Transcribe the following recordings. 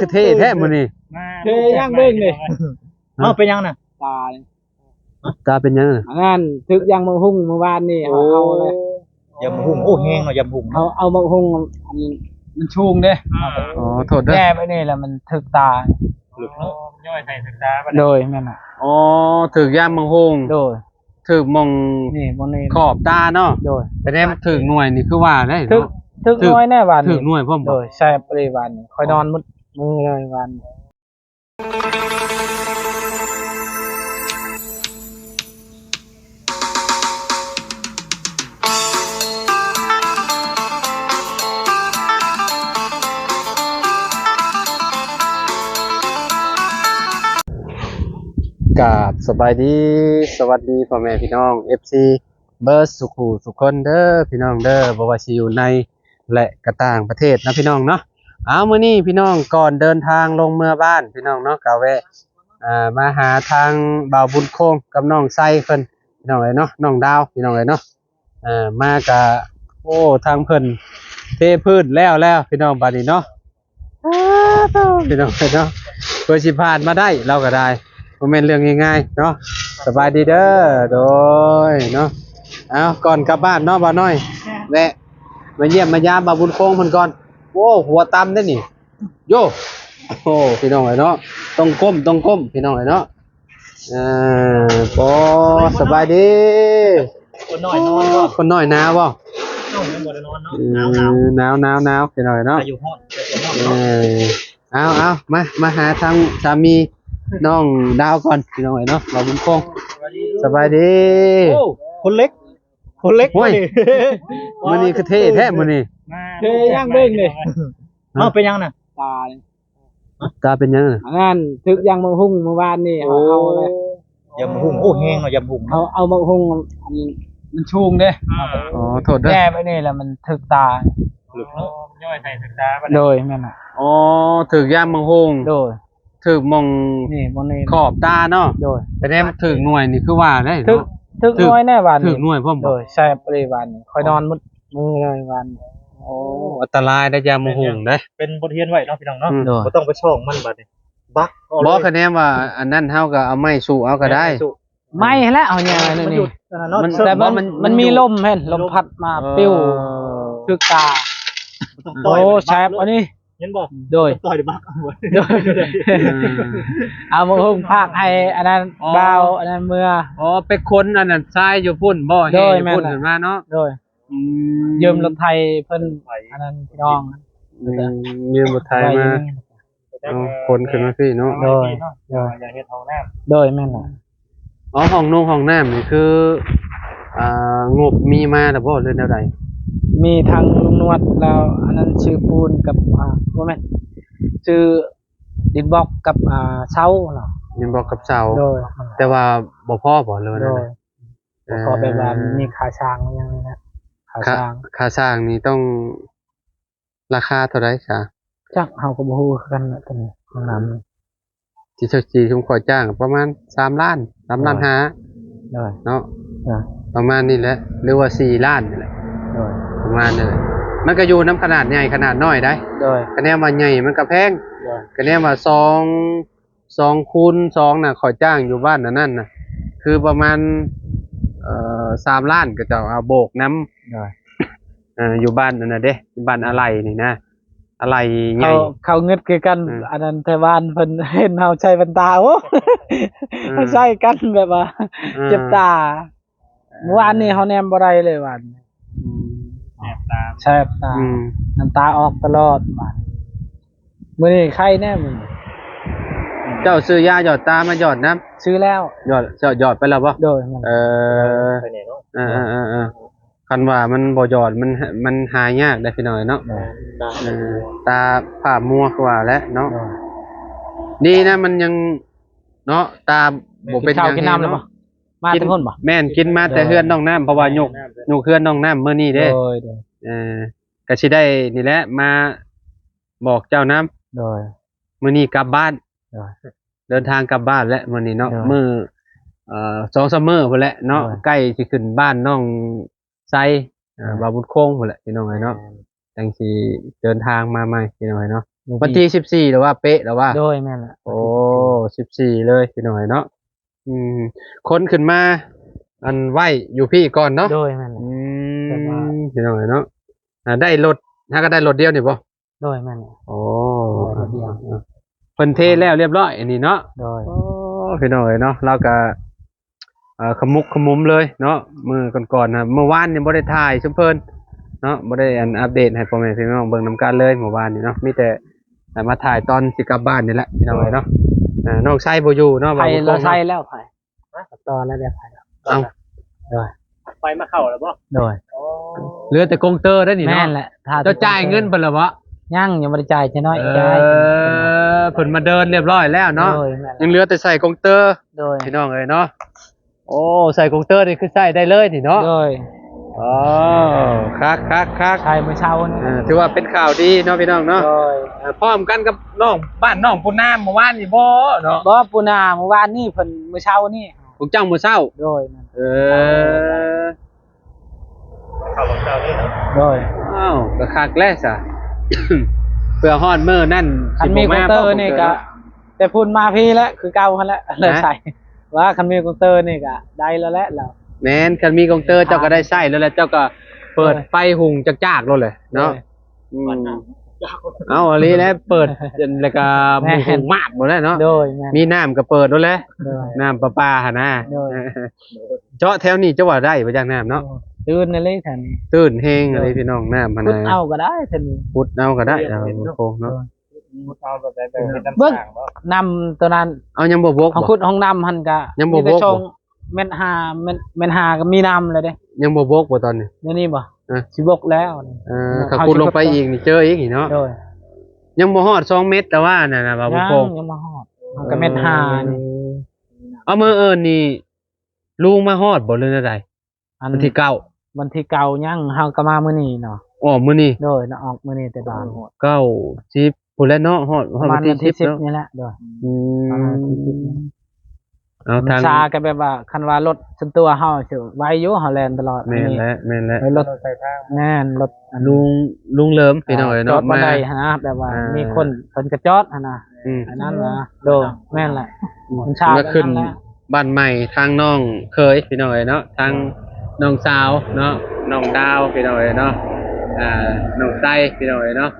ຄືເທ່ແທ້ມື້ນີ້. ເທຍ່າງເບິ່ງເດ້. ເອົ້າ ເປັນຫຍັງນະ? ຕາ ຕາເປັນຫຍັງນະ? ອັນນັ້ນຖືກຢາງໝາກຫຸ່ງມື້ວານນີ້ ເຮົາເອົາເລີຍ. ຢາງໝາກຫຸ່ງ ໂອ້ ແຮງເນາະ ຢາງໝາກຫຸ່ງນະ. ເຮົາເອົາໝາກຫຸ່ງ ອັນມັນສູງເດ້. ອໍ ໂທດເດີ ແຍ່ໄປນີ້ລະມັນຖືກຕາ. ລຶກເນາະ ຍ້ອຍໃສ່ຖືກຕາ. ໂດຍ ແມ່ນລະ. ອໍ ຖືກຢາງໝາກຫຸ່ງ. ໂດຍ. ຖືກໝ່ອງນີ້ ໝ່ອງນີ້ ຂອບຕາເນາະ. ໂດຍ. ແຕ່ແນມຖືກໜ່ວຍນີ້ຄືວ່າໄດ້ເນາະ. ຖືກ ຖືກໜ່ວຍແນ່ວານນີ້. ຖືກໜ່ວຍພ້ອມບໍ່? ໂດຍ ແຊບເລີຍວານນີ້. ຂ້ອຍນອນໝົດມື້ເລີຍວານນີ້. ກາບສະບາຍດີ ສະຫວັດດີພໍ່ແມ່ພີ່ນ້ອງ ເອັຟຊີ ເບິດສູ່ຄູ່ສູ່ຄົນເດີພີ່ນ້ອງເດີ ບໍ່ວ່າຊິຢູ່ໃນ ແລະ ກະຕ່າງປະເທດເນາະພີ່ນ້ອງເນາະ. ເອົາ ມື້ນີ້ພີ່ນ້ອງ ກ່ອນເດີນທາງລົງເມືອບ້ານພີ່ນ້ອງເນາະ ກະແວະ ອ່າ ມາຫາທາງບ່າວບຸນຄົງກັບນ້ອງໄຊເພິ່ນພີ່ນ້ອງເອີຍເນາະ ນ້ອງດາວພີ່ນ້ອງເອີຍເນາະ. ເອີ ມາກະ ໂອ້ ທາງເພິ່ນເທພື້ນແລ້ວແລ້ວພີ່ນ້ອງ ບາດນີ້ເນາະ. ອ້າໂທ້ ພີ່ນ້ອງເອີຍເນາະ ເພື່ອຊິຜ່ານມາໄດ້ ລາວກໍໄດ້ ບໍ່ແມ່ນເລື່ອງງ່າຍໆເນາະ. ສະບາຍດີເດີ ໂດຍເນາະ. ເອົາ ກ່ອນກັບບ້ານເນາະ ບ່າວນ້ອຍ ແວະມາຢ້ຽມມາຢາມບ່າວບຸນຄົງເພິ່ນກ່ອນ. ໂອ້ ຫົວຕ່ຳເດ້ນີ້ ໂຢ ໂອ້ ພີ່ນ້ອງເອີຍເນາະ ຕ້ອງກົ້ມ ຕ້ອງກົ້ມ ພີ່ນ້ອງເອີຍເນາະ. ເອີ ໂອ້ ສະບາຍດີ. ຄົນນ້ອຍນອນບໍ່? ຄົນນ້ອຍໜາວບໍ່? ເອົ້າ ຍັງບໍ່ໄດ້ນອນເນາະ. ເອີ ໜາວໆ ໜາວໆ ພີ່ນ້ອງເອີຍເນາະ ອາຍຸຮ້ອນ ອາຍຸຮ້ອນເນາະ. ເອີ ເອົາໆ ມາ ມາຫາທາງສາມີນ້ອງດາວກ່ອນ ພີ່ນ້ອງເອີຍເນາະ ບ່າວບຸນຄົງ. ສະບາຍດີ. ໂອ້ ຄົນເລັກ ຄົນເລັກ. ໂອ້ຍ ມື້ນີ້ຄືເທ່ແທ້ມື້ນີ້. ເທຍ່າງເບິ່ງເດ້. ເອົ້າ ເປັນຫຍັງນະ? ຕາ ຕາເປັນຫຍັງນະ? ອັນນັ້ນຖືກຢາງໝາກຫຸ່ງມື້ວານນີ້ ເຮົາເອົາເລີຍ. ຢາງໝາກຫຸ່ງ ໂອ້ ແຮງເນາະ ຢາງໝາກຫຸ່ງນະ. ເຮົາເອົາໝາກຫຸ່ງ ອັນມັນສູງເດ້. ອໍ ໂທດເດີ ແຍ່ໄປນີ້ລະມັນຖືກຕາ. ລຶກເນາະ ຍ້ອຍໃສ່ຖືກຕາ. ໂດຍ ແມ່ນລະ. ອໍ ຖືກຢາງໝາກຫຸ່ງ. ໂດຍ. ຖືກໝ່ອງນີ້ ໝ່ອງນີ້ ຂອບຕາເນາະ. ໂດຍ. ແຕ່ແນມຖືກໜ່ວຍນີ້ຄືວ່າໄດ້ເນາະ. ຖືກ ຖືກໜ່ວຍແນ່ວານນີ້. ຖືກໜ່ວຍພ້ອມບໍ່? ໂດຍ ແຊບເລີຍວານນີ້ ຂ້ອຍນອນໝົດ ມື້ເລີຍວານນີ້. ໂອ້ ອັນຕະລາຍໄດ້ຢາງໝາກຫຸ່ງເດ້. ເປັນບົດຮຽນໄວ້ເນາະ ພີ່ນ້ອງເນາະ. ໂດຍ. ບໍ່ຕ້ອງໄປຊ່ອງມັນບາດນີ້ ບັກເອົາເລີຍ. ບໍ່ ຄະແນນວ່າອັນນັ້ນເຮົາກໍເອົາໄມ້ສູ້ເອົາກໍໄດ້. ໄມ້ຫັ້ນແຫຼະ ເອົາຫຍັງອັນນີ້ ມັນ ແຕ່ມັນ ມັນມີລົມຫັ້ນ ລົມພັດມາປິວ ເອີ ຖືກຕາ. ໂອ້ ແຊບອັນນີ້ ເຫັນບໍ່? ໂດຍ. ຕໍ່ຍບັກເອົາ ໂດຍ ເອົາມາຫຸ່ງພາກໃຫ້ອັນນັ້ນ ບ່າວອັນນັ້ນເມືອ. ອໍ ໄປຂົນອັນນັ້ນຊາຍຢູ່ພຸ້ນບໍ່? ໂດຍ. ແຫ່ຢູ່ພຸ້ນຂຶ້ນມາເນາະ. ໂດຍ. ອືມ ຢືມລົດໄຖເພິ່ນ ອັນນັ້ນພີ່ນ້ອງ ອືມ ຢືມລົດໄຖມາ. ເອົາ ຂົນຂຶ້ນມາພີ້ເນາະ. ໂດຍ ໂດຍ ຢາກເຮັດຫ້ອງນ້ຳ. ໂດຍ ແມ່ນລະ. ອໍ ຫ້ອງນົງຫ້ອງນ້ຳນີ້ຄື ອ່າ ງົບມີມາແລ້ວບໍ່ ຫຼືແນວໃດ? ມີທັງລຸງນວດແລ້ວ ອັນນັ້ນຊື້ປູນກັບ ອ່າ ບໍ່ແມ່ນ ຊື້ດິນບລັອກກັບ ອ່າ ເສົາເນາະ. ດິນບລັອກກັບເສົາ. ໂດຍ. ແຕ່ວ່າບໍ່ພໍບໍ່ ຫຼືວ່າແນວໃດ? ໂດຍ. ບໍ່ພໍ ເອີ ແບບວ່າມີຄ່າສ້າງຫຍັງນີ້ນະ ຄ່າ ຄ່າສ້າງ ຄ່າສ້າງນີ້ຕ້ອງ ລາຄາເທົ່າໃດຊະ? ຈັກ ເຮົາກໍບໍ່ຮູ້ຄືກັນນະ ໂຕນີ້ ຫ້ອງນ້ຳນີ້ ທີ່ເຈົ້າຈີຊຸມຂ້ອຍຈ້າງປະມານສາມລ້ານ ສາມລ້ານຫ້າ. ໂດຍ. ເນາະ. ໂດຍ. ປະມານນີ້ແຫຼະ ຫຼືວ່າສີ່ລ້ານນີ້ແຫຼະ. ໂດຍ. ປະມານນີ້ແຫຼະ ມັນກໍຢູ່ນຳຂະໜາດໃຫຍ່ຂະໜາດນ້ອຍໄດ໋. ໂດຍ. ຄະແນນວ່າໃຫຍ່ມັນກໍແພງ. ໂດຍ. ຄະແນນວ່າສອງ ສອງຄູນສອງນະ ຂ້ອຍຈ້າງຢູ່ບ້ານອັນນັ້ນນະ ຄືປະມານ ເອີ ສາມລ້ານ ເຂົາເຈົ້າເອົາໂບກນຳ. ໂດຍ. ເອີ ຢູ່ບ້ານອັນນັ້ນເດ້ ບ້ານອາໄຫຼ່ນີ້ນະ ອາໄຫຼ່ໃຫຍ່. ເຂົາ ເຂົາງຶດຄືກັນ. ເອີ ອັນນັ້ນແຖວບ້ານເພິ່ນເຫັນເຮົາໃສ່ແວ່ນຕາ ໂອ້ ເອີ ໃສ່ກັນແບບວ່າ ເອີ ເຈັບຕາ. ເອີ ມື້ວານນີ້ເຮົາແນມບໍ່ໄດ້ເລີຍວານ. ອືມ ແສບຕາ ແສບຕາ. ອືມ ນ້ຳຕາອອກຕະຫຼອດວານ. ມື້ນີ້ໄຄແນ່ມື້ນີ້. ເຈົ້າຊື້ຢາຢອດຕາມາຢອດນຳ? ຊື້ແລ້ວ. ຢອດ ເຈົ້າຢອດໄປແລ້ວບໍ່? ໂດຍ. ເອີ ໄຄແນ່ເນາະ. ເອີໆໆໆ ຄັນວ່າມັນບໍ່ຢອດ ມັນ ມັນຫາຍາກເດ້ພີ່ນ້ອງເນາະ. ໂດຍ. ເອີ ຕາພາບມົວຄືວ່າແຫຼະເນາະ. ໂດຍ. ດີນະ ມັນຍັງເນາະ ຕາບໍ່ເປັນຫຍັງ. ກິນເຂົ້າກິນນ້ຳແລ້ວບໍ່? ມາແຕ່ພຸ້ນບໍ່? ແມ່ນ ກິນມາແຕ່ເຮືອນນ້ອງນ້ຳ ເພາະວ່າຍົກ ຍົກເຮືອນນ້ອງນ້ຳມື້ນີ້ເດ້. ໂດຍໆ. ເອີ ກໍຊິໄດ້ນີ້ແຫຼະ ມາບອກເຈົ້ານຳ. ໂດຍ. ມື້ນີ້ກັບບ້ານ. ໂດຍ. ເດີນທາງກັບບ້ານແຫຼະມື້ນີ້ເນາະ. ໂດຍ. ມື້ ເອີ ສອງສາມມື້ພຸ້ນແຫຼະເນາະ. ໂດຍ. ໃກ້ຊິຂຶ້ນບ້ານນ້ອງໄຊ ເອີ ໂດຍ ບ່າວບຸນຄົງພຸ້ນແຫຼະ ພີ່ນ້ອງເອີຍເນາະ. ແມ່ນ. ຈັ່ງຊິເດີນທາງມາໃໝ່ ພີ່ນ້ອງເອີຍເນາະ. ວັນທີສິບສີ່ແລ້ວວ່າ ເປະແລ້ວວ່າ? ໂດຍ ແມ່ນແຫຼະ. ໂອ້ ສິບສີ່ເລີຍພີ່ນ້ອງເອີຍເນາະ. ອືມ ຂົນຂຶ້ນມາ ອັນ ໄວ້ຢູ່ພີ້ກ່ອນເນາະ? ໂດຍ ແມ່ນແຫຼະ. ອືມ ພີ່ນ້ອງເອີຍເນາະ. ອ່າ ໄດ້ລົດ ຫາກໍໄດ້ລົດດຽວນີ້ບໍ່? ໂດຍ ແມ່ນແຫຼະ. ໂອ້ ໄດ້ລົດດຽວ. ເພິ່ນເທແລ້ວລຽບຮ້ອຍອັນນີ້ເນາະ? ໂດຍ. ໂອ້ ພີ່ນ້ອງເອີຍເນາະ ລາວກໍ ເອີ ຂະໝຸກຂະໝຸມເລີຍເນາະ. ມື້ກ່ອນໆນະ ມື້ວານນີ້ບໍ່ໄດ້ຖ່າຍຊຸມເພິ່ນເນາະ ບໍ່ໄດ້ອັນອັບເດດໃຫ້ພໍ່ແມ່ພີ່ນ້ອງເບິ່ງນຳກັນເລີຍມື້ວານນີ້ເນາະ. ມີແຕ່ ແຕ່ມາຖ່າຍຕອນຊິກັບບ້ານນີ້ແຫຼະພີ່ນ້ອງເອີຍເນາະ. ອ່າ ນ້ອງໄຊບໍ່ຢູ່ເນາະ ໄປ ວ່າບໍ່ ລາວ ໂກງ ໃສ່ແລ້ວ ໄປ ຮະ ຕໍ່ແລ້ວ ໄດ້ໄປແລ້ວ. ເອົ້າ ໂດຍ ໄຟມາເຂົ້າແລ້ວບໍ່? ໂດຍ. ອໍ ເຫຼືອແຕ່ກົງເຕີໄດ້ນີ້ເນາະ? ແມ່ນແຫຼະ. ເຈົ້າຈ່າຍເງິນເພິ່ນແລ້ວບໍ່? ຍັງ ຍັງບໍ່ໄດ້ຈ່າຍ. ເອີ ເພິ່ນມາເດີນລຽບຮ້ອຍແລ້ວເນາະ. ໂດຍ ແມ່ນແຫຼະ. ຍັງເຫຼືອແຕ່ໃສ່ກົງເຕີ. ໂດຍ ພີ່ນ້ອງເອີຍເນາະ. ໂອ້ ໃສ່ກົງເຕີນີ້ຄືໃຊ້ໄດ້ເລີຍນີ້ເນາະ? ໂດຍ. ອໍ ຄັກໆໆ ໃຊ້ມື້ເຊົ້ານີ້. ເອີ ຖືວ່າເປັນຂ່າວດີເນາະພີ່ນ້ອງເນາະ. ໂດຍ. ເອີ ພ້ອມກັນກັບນ້ອງບ້ານນ້ອງປູນາມື້ວານນີ້ບໍ່ເນາະ? ບໍ່ ປູນາມື້ວານນີ້ ເພິ່ນມື້ເຊົ້ານີ້. ຂອງເຈົ້າມື້ເຊົ້າ? ໂດຍ. ເອີ ເຂົ້າຂອງເຈົ້ານີ້ເນາະ? ໂດຍ. ອ້າວ ກໍຄັກແລ້ວຊະ ເພື່ອຮອດມື້ນັ້ນ ຄັນມີກົງເຕີນີ້ກໍ ແຕ່ພຸ້ນມາພີ້ແຫຼະ ຄືເກົ່າຫັ້ນແຫຼະ ເລີຍໃສ່. ວ່າຄັນມີກົງເຕີນີ້ກໍໄດ້ແລ້ວແຫຼະລາວ. ແມ່ນ ຄັນມີກົງເຕີເຈົ້າກໍໄດ້ໃຊ້ແລ້ວແຫຼະ ເຈົ້າກໍເປີດໄຟຮຸ່ງຈາກໆໂລດແຫຼະເນາະ. ໂດຍ. ອືມ ເອົາອີ່ຫຼີແຫຼະ ເປີດ ແລ້ວກໍ ແມ່ນ ໝູກຫຸງມາດໝົດແລ້ວເນາະ. ໂດຍ ແມ່ນ. ມີນ້ຳກໍເປີດໂລດແຫຼະ. ໂດຍ. ນ້ຳປະປາຫັ້ນນະ. ໂດຍ. ເຈາະແຖວນີ້ເຈົ້າວ່າໄດ້ບໍ່ຈັກນ້ຳເນາະ? ຕື້ນແນ່ເລີຍແຖວນີ້ ຕື້ນແຮງເລີຍພີ່ນ້ອງ. ນ້ຳຫັ້ນນະ ຂຸດເອົາກໍໄດ້ແຖວນີ້ ຂຸດເອົາກໍໄດ້. ເອີ ໂຄງເນາະ. ຂຸດເອົາແບບໃດ ແບບເຮັດນ້ຳສ້າງບໍ່? ນ້ຳຕົວນັ້ນ ເອົາ ຍັງບໍ່ບົກບໍ່? ເຮົາຂຸດຫ້ອງນ້ຳຫັ້ນກະ ຍັງບໍ່ບົກບໍ່? ມີແຕ່ຊ່ອງ ແມັດຫ້າ ແມັດ ແມັດຫ້າກໍມີນ້ຳແລ້ວເດ້. ຍັງບໍ່ບົກບໍ່ຕອນນີ້? ດຽວນີ້ບໍ່? ເອີ ຊິບົກແລ້ວ. ເອີ ເຂົາຂຸດລົງໄປອີກນີ້ເຈີອີກນີ້ເນາະ? ໂດຍ. ຍັງບໍ່ຮອດສອງແມັດ ແຕ່ວ່ານັ້ນນະ ວ່າບໍ່ພໍ. ຍັງ ຍັງບໍ່ຮອດ ມັນກໍແມັດຫ້ານີ້. ເອີ ເອົາ ມື້ອື່ນນີ້ລຸງມາຮອດບໍ່ ຫຼືແນວໃດ? ອັນ ວັນທີເກົ້າ ວັນທີເກົ້າຍັງ ເຮົາກໍມາມື້ນີ້ເນາະ. ອອກມື້ນີ້? ໂດຍ ລະອອກມື້ນີ້ແຕ່ບ້ານ. ເກົ້າ ສິບ ພຸ້ນແຫຼະເນາະ ຮອດ ຮອດວັນທີສິບເນາະ. ນີ້ແຫຼະ. ໂດຍ. ອືມ ປະມານວັນທີສິບນີ້. ເອົາ ທາງ ຊາກໍແບບວ່າ ຄັນວ່າລົດສ່ວນຕົວເຮົາຊິໄວຢູ່ ເຮົາແລ່ນຕະຫຼອດ. ແມ່ນແຫຼະ ແມ່ນແຫຼະ. ລົດ ແມ່ນ ລົດ ລຸງ ລຸງເຫຼີມ ພີ່ນ້ອງເອີຍເນາະ. ມາໄດ້ຫັ້ນນະ ແບບວ່າ ອ່າ ມີຄົນເພິ່ນກໍຈອດຫັ້ນນະ. ອືມ ອັນນັ້ນນະ. ໂດຍ ແມ່ນແຫຼະ. ອືມ ມັນຊາ ມາຂຶ້ນບ້ານໃໝ່ ທາງນ້ອງເຂີຍ ພີ່ນ້ອງເອີຍເນາະ ທາງນ້ອງສາວເນາະ ນ້ອງດາວ ພີ່ນ້ອງເອີຍເນາະ. ອ່າ ນ້ອງໄຊ ພີ່ນ້ອງເອີຍເນາະ.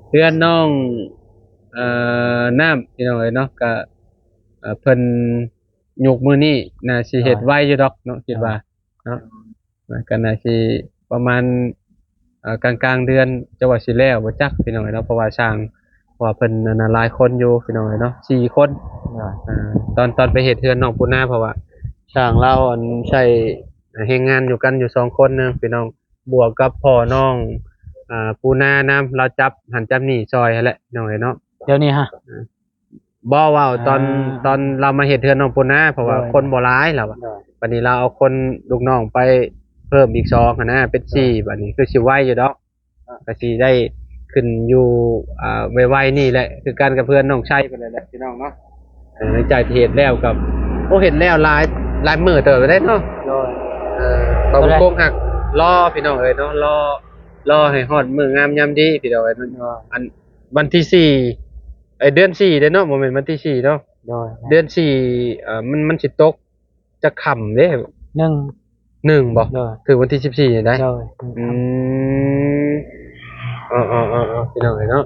ເຮືອນນ້ອງ ເອີ ນ້ຳ ພີ່ນ້ອງເອີຍເນາະ ກະ ເອີ ເພິ່ນ ຍຸກມື້ນີ້ໜ້າຊິເຮັດໄວຢູ່ດອກເນາະ ຄິດວ່າເນາະ. ກໍໜ້າຊິປະມານ ເອີ ກາງໆເດືອນ ຈະວ່າຊິແລ້ວບໍ່ຈັກ ພີ່ນ້ອງເອີຍເນາະ. ເພາະວ່າຊ່າງ ເພາະວ່າເພິ່ນ ອັນນັ້ນ ຫຼາຍຄົນຢູ່ ພີ່ນ້ອງເອີຍເນາະ ສີ່ຄົນ. ໂດຍ. ອ່າ ຕອນ ຕອນໄປເຮັດເຮືອນນ້ອງປູນາ ເພາະວ່າຊ່າງລາວ ອັນ ໃຊ້ແຮງງານຢູ່ກັນຢູ່ສອງຄົນນະ ພີ່ນ້ອງ ບວກກັບພໍ່ນ້ອງ ອ່າ ປູນານຳ ລາວຈັບຫັ້ນຈັບນີ້ຊ່ອຍຫັ້ນແຫຼະ ພີ່ນ້ອງເອີຍເນາະ. ດຽວນີ້ຫະ? ບໍ່ ເວົ້າຕອນ ອ່າ ຕອນລາວມາເຮັດເຮືອນນ້ອງປູນາ ເພາະວ່າ ໂດຍ ຄົນບໍ່ຫຼາຍລາວວ່າ. ໂດຍ. ບັດນີ້ລາວເອົາຄົນລູກນ້ອງໄປເພີ່ມອີກສອງຫັ້ນນະ ເປັນສີ່. ໂດຍ. ບັດນີ້ຄືຊິໄວຢູ່ດອກ ອ່າ ກໍຊິໄດ້ຂຶ້ນຢູ່ ອ່າ ໄວໆນີ້ແຫຼະ ຄືກັນກັບເພື່ອນນ້ອງໄຊພຸ້ນແຫຼະ ພີ່ນ້ອງເນາະ. ເອີ ຫຼັງຈາກທີ່ເຮັດແລ້ວກໍ ໂອ້ ເຮັດແລ້ວຫຼາຍ ຫຼາຍມື້ເຕີບແລ້ວເນາະ. ໂດຍ. ເອີ ບ່າວບຸນຄົງຫາກລໍ ພີ່ນ້ອງເອີຍເນາະ ລໍ ລໍໃຫ້ຮອດມື້ງາມຍາມດີ ພີ່ນ້ອງເອີຍ. ໂດຍ. ອັນ ວັນທີສີ່ ເອີ ເດືອນສີ່ເດ້ເນາະ ບໍ່ແມ່ນວັນທີສີ່ເນາະ. ໂດຍ. ເດືອນສີ່ ເອີ ມັນ ມັນຊິຕົກຈັກຄ່ຳເດ້? ໜຶ່ງ ໜຶ່ງບໍ່? ໂດຍ. ຖືກວັນທີສິບສີ່ນີ້ໄດ໋. ໂດຍ. ອືມ ເອີໆໆໆ ພີ່ນ້ອງເອີຍເນາະ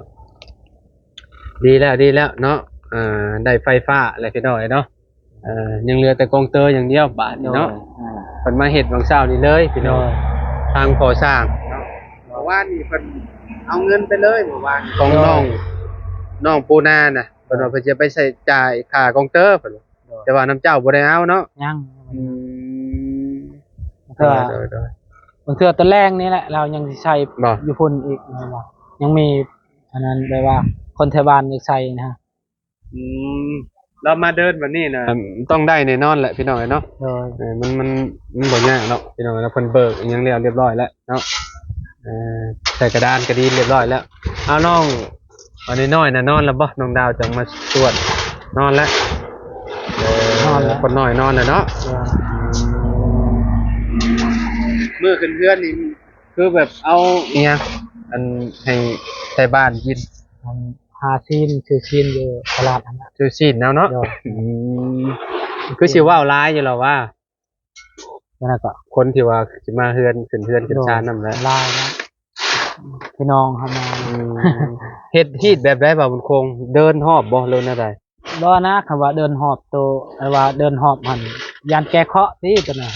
ດີແລ້ວ ດີແລ້ວເນາະ. ອ່າ ໄດ້ໄຟຟ້າແລ້ວ ພີ່ນ້ອງເອີຍເນາະ. ເອີ ຍັງເຫຼືອແຕ່ກົງເຕີຢ່າງດຽວບາດນີ້ເນາະ. ໂດຍ. ອ່າ ເພິ່ນມາເຮັດຫວ່າງເຊົ້ານີ້ເລີຍພີ່ນ້ອງ. ໂດຍ. ທາງກໍ່ສ້າງເນາະ ເມື່ອວານນີ້ເພິ່ນເອົາເງິນໄປເລີຍ ເມື່ອວານ ຂອງ ໂດຍ ນ້ອງ ນ້ອງປູນານະ. ເພິ່ນວ່າເພິ່ນຈະໄປໃຊ້ຈ່າຍຄ່າກົງເຕີ ເພິ່ນວ່າ. ໂດຍ. ແຕ່ວ່ານຳເຈົ້າບໍ່ໄດ້ເອົາເນາະ? ຍັງ. ອືມ ເທື່ອ ໂດຍໆໆ ບາງເທື່ອຕອນແລງນີ້ແຫຼະ ລາວຍັງຊິໃຊ້ ບໍ່ ຢູ່ພຸ້ນອີກ ແມ່ນບໍ່? ຍັງມີອັນນັ້ນ ແບບວ່າຄົນແຖວບ້ານຢາກໃຊ້ນະ. ອືມ ລາວມາເດີນແບບນີ້ນະ ຕ້ອງໄດ້ແນ່ນອນແຫຼະ ພີ່ນ້ອງເອີຍເນາະ. ໂດຍ. ເອີ ມັນ ມັນ ມັນບໍ່ຍາກເນາະ ພີ່ນ້ອງເອີຍເນາະ. ເພິ່ນເບີກອີ່ຫຍັງແລ້ວລຽບຮ້ອຍແລ້ວເນາະ. ເອີ ໃສ່ກະດານກະດີນລຽບຮ້ອຍແລ້ວ. ເອົາ ນ້ອງ ອັນນ້ອຍໆນະ ນອນແລ້ວບໍ່? ນ້ອງດາວຈັ່ງມາຊວນ. ນອນແລ້ວ. ເອີ ນອນແລ້ວ ຄົນນ້ອຍນອນແລ້ວເນາະ. ເອີ ມື້ຂຶ້ນເຮືອນນີ້ ຄືແບບເອົາອີ່ຫຍັງ ອັນໃຫ້ ໄທບ້ານກິນ ອັນ ຫາຊີ້ນ ຊື້ຊີ້ນຢູ່ຕະຫຼາດຫັ້ນນະ ຊື້ຊີ້ນເອົາເນາະ. ໂດຍ. ອືມ ຄືຊິເວົ້າຫຼາຍຢູ່ແລ້ວວ່າ ນັ້ນນະ ກໍຄົນທີ່ວ່າຊິມາເຮືອນ ຂຶ້ນເຮືອນຂຶ້ນຊານນຳແຫຼະ ຫຼາຍນະ ພີ່ນ້ອງເຮົາມາ. ອືມ ເຮັດຮີດແບບໃດບ່າວບຸນຄົງ ເດີນຮອບບໍ່ ຫຼືແນວໃດ? ບໍ່ນະ ຄຳວ່າເດີນຮອບໂຕ ແຕ່ວ່າເດີນຮອບຫັ້ນ ຢ້ານແກ້ເຄາະຕິ ໂຕນັ້ນ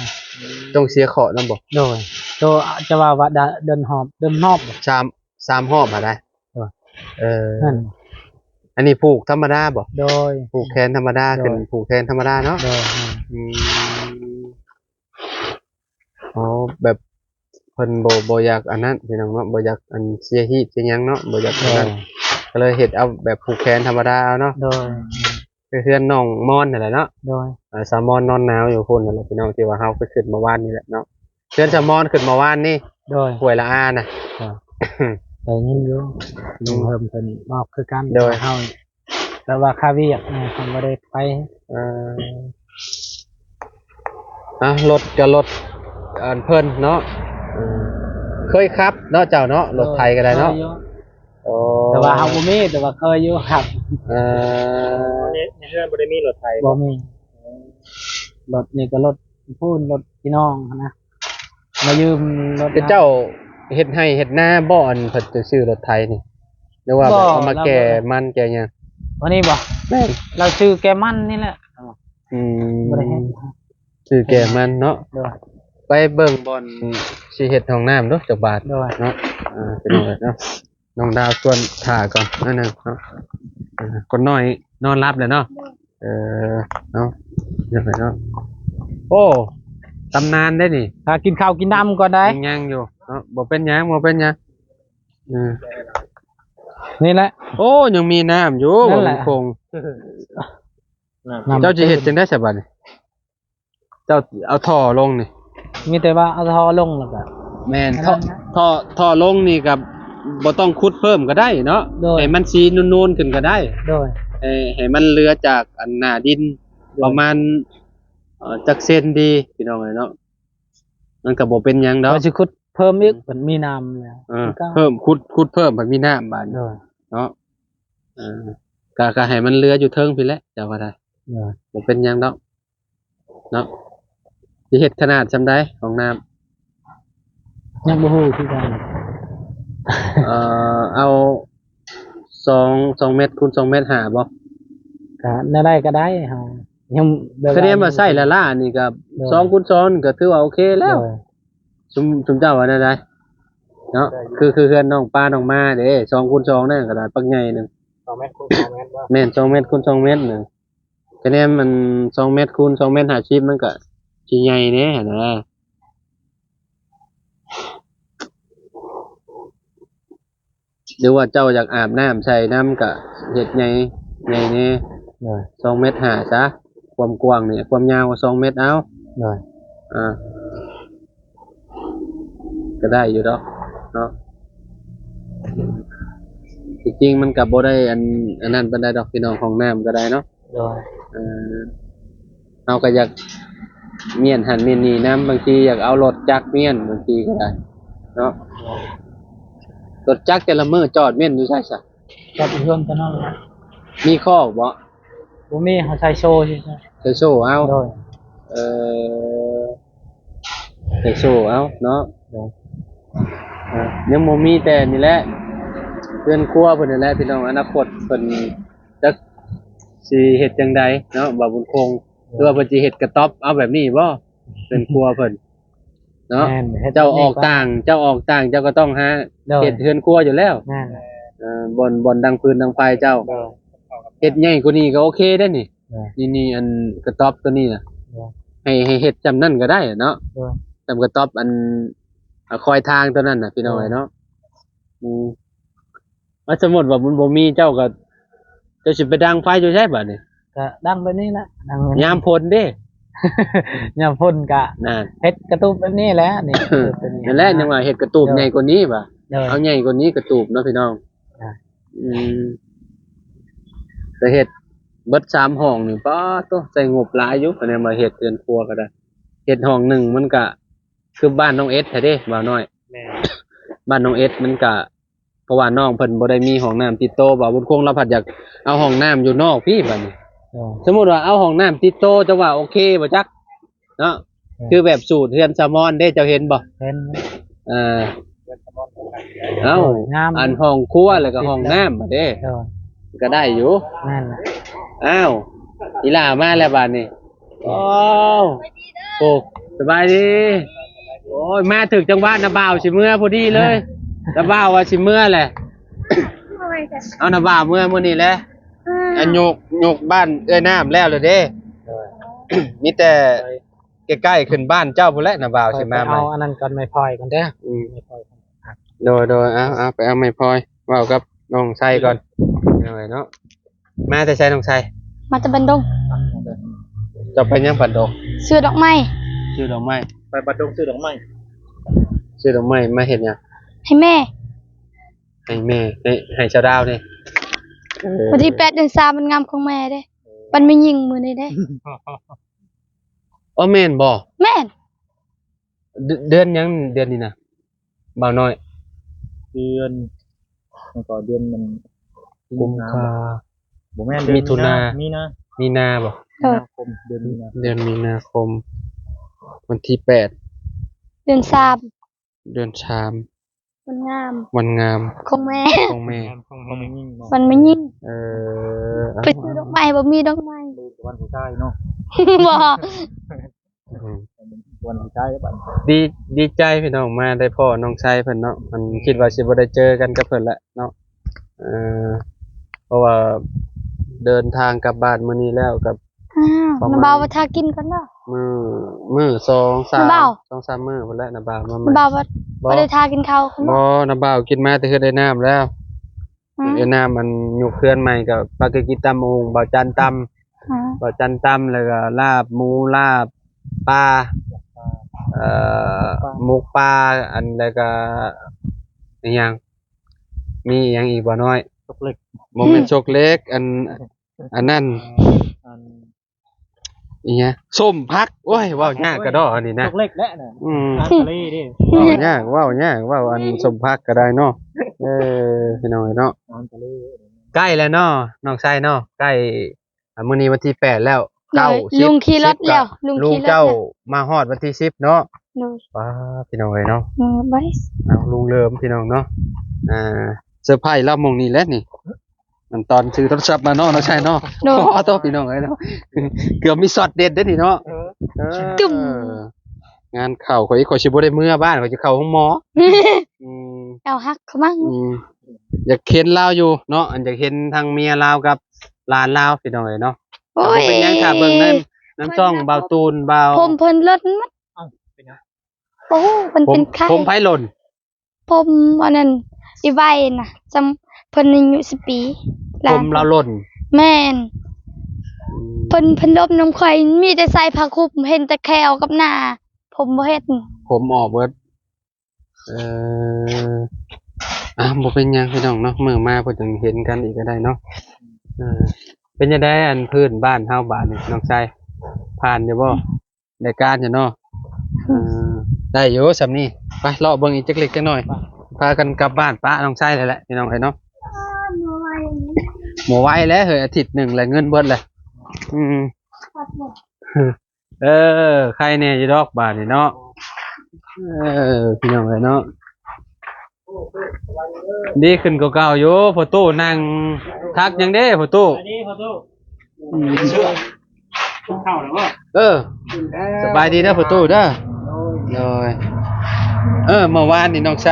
ຕ້ອງເສຍເຄາະນຳບໍ່? ໂດຍ ໂຕຈະວ່າ ວ່າເດີນຮອບ ເດີນຮອບ ສາມ ສາມຮອບຫັ້ນນະ. ໂດຍ. ເອີ ນັ້ນ ອັນນີ້ຜູກທຳມະດາບໍ່? ໂດຍ. ຜູກແຂນທຳມະດາ ໂດຍ ຂຶ້ນຜູກແຂນທຳມະດາເນາະ. ໂດຍ. ອືມ ອໍ ແບບເພິ່ນບໍ່ ບໍ່ຢາກອັນນັ້ນພີ່ນ້ອງເນາະ ບໍ່ຢາກອັນເສຍຮີດເສຍຫຍັງເນາະ ບໍ່ຢາກອັນນັ້ນ ໂດຍ ກໍເລີຍເຮັດເອົາແບບຜູກແຂນທຳມະດາເອົາເນາະ. ໂດຍ. ຄືເຮືອນນ້ອງມອນຫັ້ນແຫຼະເນາະ. ໂດຍ. ເອີ ສາວມອນນອນໜາວຢູ່ພຸ້ນຫັ້ນແຫຼະພີ່ນ້ອງ ທີ່ວ່າເຮົາໄປຂຶ້ນເມື່ອວານນີ້ແຫຼະເນາະ. ເຮືອນສາວມອນຂຶ້ນເມື່ອວານນີ້ ໂດຍ ຫ້ວຍລະອານະ. ໂດຍ. ໄດ້ຍິນຢູ່ ອືມ ລຸງເຮີມເພິ່ນບອກຄືກັນ. ໂດຍ. ເຮົາ ແຕ່ວ່າຄາວຽກນີ້ເພິ່ນບໍ່ໄດ້ໄປ. ເອີ ອ່ະ ລົດກໍລົດອັນເພິ່ນເນາະ. ເອີ ເຄີຍຂັບເນາະເຈົ້າເນາະ ລົດໄຖກໍໄດ້ເນາະ. ໂອ້ ແຕ່ວ່າເຮົາບໍ່ມີ ແຕ່ວ່າເຄີຍຢູ່ຂັບ. ເອີ ໃນ ໃນເຮືອນບໍ່ໄດ້ມີລົດໄຖບໍ່? ບໍ່ມີ. ລົດນີ້ກໍລົດພູ້ນ ລົດພີ່ນ້ອງຫັ້ນນະ ມາຢືມລົດ. ເຈົ້າເຮັດໄຮ່ເຮັດນາບໍ່ ອັນເພິ່ນຈະຊື້ລົດໄຖນີ້ ຫຼືວ່າແບບເອົາມາແກ່ມັນແກ່ຫຍັງ? ອັນນີ້ບໍ່? ແມ່ນ ລາວຊື້ແກ່ມັນນີ້ແຫຼະ. ອືມ ບໍ່ໄດ້ເຮັດ ຊື້ແກ່ມັນເນາະ. ໂດຍ. ໄປເບິ່ງບ່ອນຊິເຮັດຫ້ອງນ້ຳເດີ້ ຈັກບາດ. ໂດຍ. ເນາະ ອ່າ ພີ່ນ້ອງເອີຍເນາະ ນ້ອງດາວຊວນຖ້າກ່ອນໜ້ອຍໜຶ່ງເນາະ. ອ່າ ຄົນນ້ອຍນອນຫຼັບແລ້ວເນາະ. ເອີ ເນາະ ເນາະ. ໂອ້ ຕຳນານເດ້ນີ້ ຖ້າກິນເຂົ້າກິນນ້ຳກ່ອນໄດ໋. ຍັງຢູ່ເນາະ ບໍ່ເປັນຫຍັງ ບໍ່ເປັນຫຍັງ. ເອີ ນີ້ແຫຼະ. ໂອ້ ຍັງມີນ້ຳຢູ່ ບໍ່ມີຄົງ. ເຈົ້າຊິເຮັດຈັ່ງໃດສະບາດນີ້? ເຈົ້າເອົາທໍ່ລົງນີ້ ມີແຕ່ວ່າເອົາທໍ່ລົງແລ້ວກໍ ແມ່ນ ທໍ່ ທໍ່ລົງນີ້ກໍບໍ່ຕ້ອງຂຸດເພີ່ມກໍໄດ້ເນາະ. ໂດຍ. ໃຫ້ມັນສີນູນໆຂຶ້ນກໍໄດ້. ໂດຍ. ໃຫ້ ໃຫ້ມັນເຫຼືອຈາກອັນໜ້າດິນ ໂດຍ ປະມານ ເອີ ຈັກເຊັນດີ ພີ່ນ້ອງເອີຍເນາະ ມັນກໍບໍ່ເປັນຫຍັງດອກ. ວ່າຊິຂຸດເພີ່ມອີກ ມັນມີນ້ຳແລ້ວ. ເອີ ເພີ່ມ ຂຸດ ຂຸດເພີ່ມ ມັນມີນ້ຳບາດນີ້. ໂດຍ. ເນາະ ເອີ ກໍ ກໍໃຫ້ມັນເຫຼືອຢູ່ເທິງພີ້ແຫຼະ ເຈົ້າວ່າໄດ້. ໂດຍ. ບໍ່ເປັນຫຍັງດອກ ເນາະ. ຊິເຮັດຂະໜາດສ່ຳໃດຫ້ອງນ້ຳ? ຍັງບໍ່ຮູ້ຄືກັນ. ເອີ ເອົາສອງ ສອງແມັດຄູນສອງແມັດຫ້າບໍ່? ກະແນວໃດກໍໄດ້ ເຮົາຍັງແບບ ຄະແນນວ່າໃຊ້ລ້າໆນີ້ກໍ ໂດຍ ສອງຄູນສອງນີ້ກໍຖືວ່າໂອເຄແລ້ວ. ໂດຍ. ຊຸມ ຊຸມເຈົ້າວ່າແນວໃດເນາະ? ຄື ຄືເຮືອນນ້ອງປານ້ອງມາເດ້ ສອງຄູນສອງນັ້ນກໍໄດ້ ປັກໃຫຍ່ໜຶ່ງ ສອງແມັດຄູນສອງແມັດບໍ່? ແມ່ນ ສອງແມັດຄູນສອງແມັດນະ. ຄະແນນມັນສອງແມັດຄູນສອງແມັດຫ້າສິບ ມັນກະຊິໃຫຍ່ແດ່ຫັ້ນນະ. ຫຼືວ່າເຈົ້າຢາກອາບນ້ຳໃສ່ນຳກະເຮັດໃຫຍ່ ໃຫຍ່ແດ່. ໂດຍ. ສອງແມັດຫ້າຊະ ຄວາມກວ້າງນີ້ ຄວາມຍາວກໍສອງແມັດເອົາ. ໂດຍ. ອ່າ ກໍໄດ້ຢູ່ດອກເນາະ. ທີ່ຈິງມັນກໍບໍ່ໄດ້ອັນ ອັນນັ້ນປານໃດດອກພີ່ນ້ອງ ຫ້ອງນ້ຳກໍໄດ້ເນາະ. ໂດຍ. ເອີ ເຮົາກໍຢາກມ້ຽນຫັ້ນມ້ຽນນີ້ນຳ ບາງທີຢາກເອົາລົດຈັກມ້ຽນ ບາງທີກໍໄດ້ເນາະ. ໂດຍ. ລົດຈັກແຕ່ລະມື້ຈອດມ້ຽນຢູ່ໃສຊະ? ຈອດຢູ່ເຮືອນຕອນນັ້ນແຫຼະ. ມີຄອກບໍ່? ບໍ່ມີ ເຮົາໃສ່ໂສ້ຊື່ໆ. ໃສ່ໂສ້ເອົາ. ໂດຍ. ເອີ ໃສ່ໂສ້ເອົາເນາະ. ໂດຍ. ອ່າ ຍັງບໍ່ມີແຕ່ນີ້ແຫຼະ ເຮືອນຄົວເພິ່ນນີ້ແຫຼະພີ່ນ້ອງ ອະນາຄົດເພິ່ນຈັກຊິເຮັດຈັ່ງໃດເນາະ ບ່າວບຸນຄົງ. ໂດຍ. ຫຼືວ່າເພິ່ນຊິເຮັດກະຕ໊ອບເອົາແບບນີ້ບໍ່ ເຮືອນຄົວເພິ່ນເນາະ? ແມ່ນ. ເຈົ້າອອກຕ່າງ ເຈົ້າອອກຕ່າງ ເຈົ້າກໍຕ້ອງຫາ ໂດຍ ເຮັດເຮືອນຄົວຢູ່ແລ້ວ. ແມ່ນ. ເອີ ບ່ອນ ບ່ອນດັງຟືນດັງໄຟເຈົ້າ. ໂດຍ. ເຮັດໃຫຍ່ກວ່ານີ້ກໍໂອເຄເດ້ນີ້. ໂດຍ. ນີ້ ນີ້ ອັນກະຕ໊ອບຕົວນີ້ນະ. ໂດຍ. ໃຫ້ ໃຫ້ເຮັດຊ່ຳນັ້ນກໍໄດ້ເນາະ. ໂດຍ. ຊ່ຳກະຕ໊ອບອັນ ອາ ຄອຍທາງຕົວນັ້ນນະ ພີ່ນ້ອງເອີຍເນາະ. ໂດຍ. ອືມ ວ່າສົມມຸດວ່າມັນບໍ່ມີ ເຈົ້າກໍ ເຈົ້າຊິໄປດັງໄຟຢູ່ໃສບາດນີ້? ກໍດັງແບບນີ້ແຫຼະ ດັງແບບນີ້. ຍາມຝົນເດ້? ຍາມຝົນກໍ ນັ້ນ ເຮັດກະຕູບແບບນີ້ແຫຼະນີ້. ນັ້ນແຫຼະ ຍັງວ່າເຮັດກະຕູບໃຫຍ່ກວ່ານີ້ວ່າ. ໂດຍ. ເອົາໃຫຍ່ກວ່ານີ້ກະຕູບເນາະ ພີ່ນ້ອງ. ອ່າ ອືມ ໄປເຮັດເບິດສາມຫ້ອງນີ້ ປາດໂທ້ ໃຊ້ງົບຫຼາຍຢູ່ ຄະແນນວ່າເຮັດເຮືອນຄົວກໍໄດ້. ເຮັດຫ້ອງໜຶ່ງມັນກະຄືບ້ານນ້ອງເອັດແທ້ເດ້ ບ່າວນ້ອຍ. ແມ່ນ. ບ້ານນ້ອງເອັດມັນກະ ราะว่าน้องเพิ่นบ่ได้มีห้องน้ำติดโต บ่าวบุญคงลาวพัดอยากเอาห้องน้ำอยู่นอกพี้บัดนี้ เออ สมมุติว่าเอาห้องน้ำติดโต จะว่าโอเคบ่จักเนาะ เออ คือแบบสูตรเฮือนสะมอนเด้ เจ้าเห็นบ่ เห็น เออ เอ้า โอ้ย งาม อันห้องครัวแล้วก็ห้องน้ำบัดเด้ เออ ก็ได้อยู่ แม่นล่ะ อ้าว อีหล่ามาแล้วบัดนี้ โอ้ โอ้ สบายดี โอ้ย มาถึกจังหวะ น้าบ่าวสิเมือพอดีเลย น้าบ่าวว่าสิเมือแหละ เอาน้าบ่าวเมือมื้อนี้แหละ อันยก ยกบ้านเอื้อยน้ำแล้วเลยเด้ โดย มีแต่ใกล้ๆ ขึ้นบ้านเจ้าพู้นแหละ น้าบ่าวสิมาใหม่ เอาอันนั้นก่อน ไม้พลอยก่อนเด้อ อืม ไม้พลอยก่อน โดย โดย เอา เอา ไปเอาไม้พลอย เว้ากับน้องไซก่อน เอาไว้เนาะ มาแต่ไสน้องไซ มาแต่บ้านดง เจ้าไปหยังบ้านดง ซื้อดอกไม้ ซื้อดอกไม้ ไปบ้านดงซื้อดอกไม้ ซื้อดอกไม้มาเฮ็ดหยัง ให้แม่ ให้แม่ ให้ ให้สาวดาวนี่ เออ วันที่แปดเดือนสามมันงามของแม่เด้ วันแม่หญิงมื้อนี้เด้ อ๋อ แม่นบ่ แม่น เดือน เดือนหยังเดือนนี้นะ บ่าวน้อย เดือน แล้วก็เดือนมัน กุมภา บ่แม่น เดือน มิถุนา มีนา มีนาบ่ เออ มีนาคม เดือนมีนา เดือนมีนาคม วันที่แปด เดือนสาม เดือนสาม วันงาม วันงาม ของแม่ ของแม่ ของแม่ วันแม่หญิง เออ ไปซื้อดอกไม้ บ่มีดอกไม้ วันผู้ชายเนาะ บ่ อืม วันสุดท้ายแล้วบัด ดี ดีใจพี่น้อง มาได้พ้อน้องไซเพิ่นเนาะ มันคิดว่าสิบ่ได้เจอกันกับเพิ่นละเนาะ เอ่อ เพราะว่าเดินทางกลับบ้านมื้อนี้แล้วกับ อ้าว ประมาณ น้าบ่าวว่าทากินก่อนเนาะ มื้อ มื้อสองสาม น้าบ่าว สองสามมื้อพุ้นแหละ น้าบ่าวมาใหม่ น้าบ่าวว่า บ่ บ่ได้ทากินข้าวก่อน บ่ เนาะ น้าบ่าวกินมาแต่เฮือนไอ้น้ำแล้ว อืม เวียดนาม อันยกเฮือนใหม่ก็ปากีกินตำบักหุ่ง บ่าวจันตำ อ๋อ บ่าวจันตำ แล้วก็ลาบหมู ลาบปลา เอ่อ หมกปลา อัน แล้วก็อีหยัง มีอีหยังอีกบ่น้อย ซกเล็ก บ่แม่นซกเล็ก อัน อันนั้น อัน อีหยัง ส้มผัก โอ้ย เว้ายากกะดออันนี้นะ ซกเล็กแหละน่ะ อืม อาหารทะเลเด้ เว้ายาก เว้ายาก เว้าอันส้มผักก็ได้เนาะ เออ พี่น้องเนาะ อาหารทะเล ใกล้แล้วเนาะ น้องไซเนาะ ใกล้ อ่ะ มื้อนี้วันที่แปดแล้ว โดย เก้า สิบ ลุงขี่รถ สิบ แล้ว ก็ ลุง ลุง ขี่รถ เจ้า แล้ว มาฮอดวันที่สิบเนาะ โดย ว้า พี่น้องเอ้ยเนาะ เออ บาย เอาลุงเริ่มพี่น้องเนาะ อ่า เซอร์ไพรส์ลาวหม่องนี้แหละนี่ อันตอนถือโทรศัพท์มาเนาะ น้องชายเนาะ โดย ขอโทษพี่น้องเอ้ยเนาะ เกือบมีช็อตเด็ดเด้อนี่เนาะ เออ เออ ตึ้ม งานเข้า ข้อย ข้อยสิบ่ได้เมือบ้าน ข้อยสิเข้าโรงหมอ อืม เอวหักเขามั้ง อืม อยากเห็นลาวอยู่เนาะ อันอยากเห็นทั้งเมียลาวกับหลานลาวพี่น้องเอ้ยเนาะ โอ้ย บ่เป็นหยัง ถ้าเบิ่งใน นำช่องบ่าวตูน บ่าว ผมเพิ่นเลิศหมด เอ้า เป็นหยัง โอ้ เพิ่นเป็นไข้ ผม ผมไผหล่น ผมอันนั้น อีไวนะ จำ เพิ่นอายุสิบปี ผมลาวหล่น แม่น อืม เพิ่น เพิ่นลบนำข่อย มีแต่ใส่ผ้าคลุม เห็นแต่แข้วกับหน้า ผมบ่เห็น ผมออกเบิด เอ่อ อ่ะ บ่เป็นหยังพี่น้องเนาะ มื้อมาเพิ่นจั่งเห็นกันอีกก็ได้เนาะ เออ เป็นจั่งใดอันพื้นบ้านเฮาบาดนี้น้องชาย ผ่านอยู่บ่ ได้การอยู่เนาะ เออ ได้อยู่ส่ำนี้ ไปเลาะเบิ่งอีกจักเล็กจักน้อย พากันกลับบ้านปะน้องชายแล้วแหละพี่น้องเอ้ยเนาะ บ่ไหวแล้วเฮ้ย อาทิตย์หนึ่งแล้วเงินเบิดแล้ว อืม เออ ไคแหน่อยู่ดอกบาดนี้เนาะ เออ พี่น้องเอ้ยเนาะ ดีขึ้นกว่าเก่าอยู่ พ่อตู้นั่งทักหยังเด้ พ่อตู้ สบายดีพ่อตู้ อืม กินข้าวแล้วบ่ เออ สบายดีเด้อพ่อตู้เด้อ โดย เออ เมื่อวานนี่น้องไซ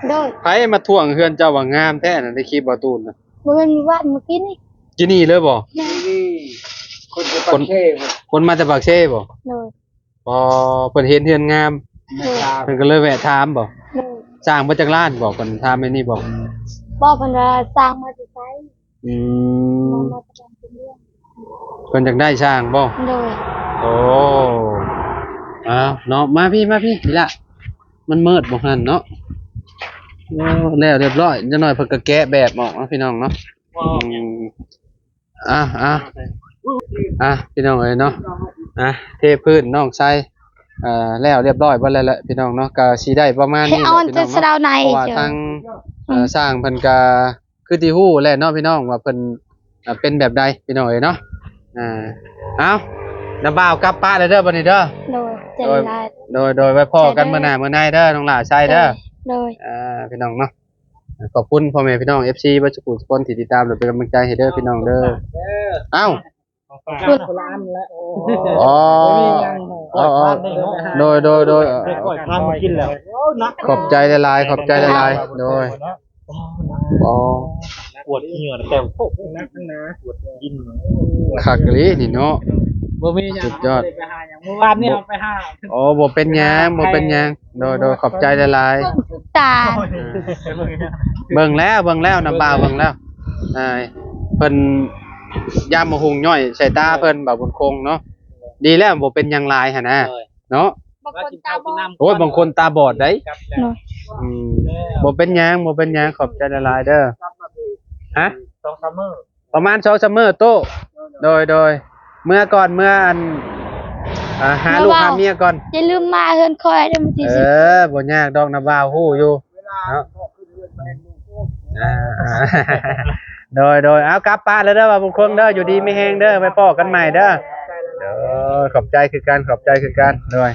โดย ไผมาท่วงเฮือนเจ้าว่างามแท้น่ะ ในคลิปบ่าวตูนน่ะ บ่แม่นมื้อวาน มื้อกี้นี่ กินนี่เลยบ่ แม่น คน คนมาแต่ปากเซบ่ โดย อ๋อ เพิ่นเห็นเฮือนงาม โดย เพิ่นก็เลยแวะถามบ่ โดย สร้างมาจากล้านบ่ เพิ่นถามแม่นนี่บ่ บ่ เพิ่นว่าสร้างมาแต่ไส อืม มา มาแต่บ้านเป็นเรื่อง เพิ่นอยากได้สร้างบ่ โดย โอ้ อ้าว เนาะ มาพี้ มาพี้ พี้ละ มันมืดบ่หั่นเนาะ โอ้ แล้วเรียบร้อย จักหน่อยเพิ่นก็แกะแบบออกเนาะพี่น้องเนาะ อืม อ่ะ อ่ะ อ่ะ พี่น้องเอ้ยเนาะ อ่ะ เทพื้นน้องไซ ເອີ ແລ້ວລຽບຮ້ອຍເບິດແລ້ວແຫຼະພີ່ນ້ອງເນາະ ກໍຊິໄດ້ປະມານນີ້ແຫຼະພີ່ນ້ອງເນາະ ເພາະວ່າທາງ ອືມ ເອີ ຊ່າງເພິ່ນກໍຄືທີ່ຮູ້ແຫຼະເນາະພີ່ນ້ອງ ວ່າເພິ່ນ ເອີ ເປັນແບບໃດພີ່ນ້ອງເອີຍເນາະ. ອ່າ ເອົາ ນ້າບ່າວກັບປະແລ້ວເດີບັດນີ້ເດີ. ໂດຍ ໂດຍ ໂດຍ ໄວ້ພໍ້ກັນມື້ໜ້າມື້ໃນເດີ ນ້ອງຫຼ້າໄຊເດີ. ໂດຍ ເອີ ພີ່ນ້ອງເນາະ ຂອບຄຸນພໍ່ແມ່ພີ່ນ້ອງ ເອັຟຊີ ເບິດສູ່ຜູ້ສູ່ຄົນທີ່ຕິດຕາມ ແລະ ເປັນກຳລັງໃຈໃຫ້ເດີພີ່ນ້ອງເດີ. ເອົ້າ ຄົນລະອັນແຫຼະ. ອໍ ໂດຍ ໂດຍ ໂດຍ ຂ້ອຍທານມາກິນແລ້ວ ຂອບໃຈຫຼາຍໆ ຂອບໃຈຫຼາຍໆ ໂດຍ. ອໍ ປວດເຫື່ອແຕ່ພວກນັກໜາ ປວດກິນ ຄັກອີ່ຫຼີນີ້ເນາະ ບໍ່ມີຫຍັງ ສຸດຍອດ ໄປຫາຫຍັງ ມື້ວານນີ້ເຮົາໄປຫາ. ອໍ ບໍ່ເປັນຫຍັງ ບໍ່ເປັນຫຍັງ ໂດຍ ໂດຍ ຂອບໃຈຫຼາຍໆ ຕາ ເບິ່ງແລ້ວ ເບິ່ງແລ້ວ ນ້າບ່າວເບິ່ງແລ້ວ ອ່າ ເພິ່ນຢາມມະຫຸງຍ້ອຍໃສ່ຕາເພິ່ນ ບ່າວບຸນຄົງເນາະ ດີແລ້ວ ບໍ່ເປັນຫຍັງຫຼາຍຫັ້ນນະ ໂດຍ ເນາະ ບາງຄົນຕາບອດ ໂອ້ຍ ບາງຄົນຕາບອດໄດ໋ ໂດຍ ອືມ ບໍ່ເປັນຫຍັງ ບໍ່ເປັນຫຍັງ ຂອບໃຈຫຼາຍໆເດີ. ຮະ ສອງສາມມື້ ປະມານສອງສາມມື້ໂຕ. ໂດຍ ໂດຍ ເມືອກ່ອນ ເມືອອັນ ອ່າ ຫາລູກຫາເມຍກ່ອນ ຢ່າລືມມາເຮືອນຂ້ອຍເດີ ມື້ທີສິບ. ເອີ ບໍ່ຍາກດອກ ນ້າບ່າວຮູ້ຢູ່ເນາະ ອ່າ ໂດຍ ໂດຍ ເອົາ ກັບປະແລ້ວເດີ ບ່າວບຸນຄົງເດີ ຢູ່ດີມີແຮງເດີ ໄວ້ພໍ້ກັນໃໝ່ເດີ. ໂດຍ ຂອບໃຈຄືກັນ ຂອບໃຈຄືກັນ ໂດຍ.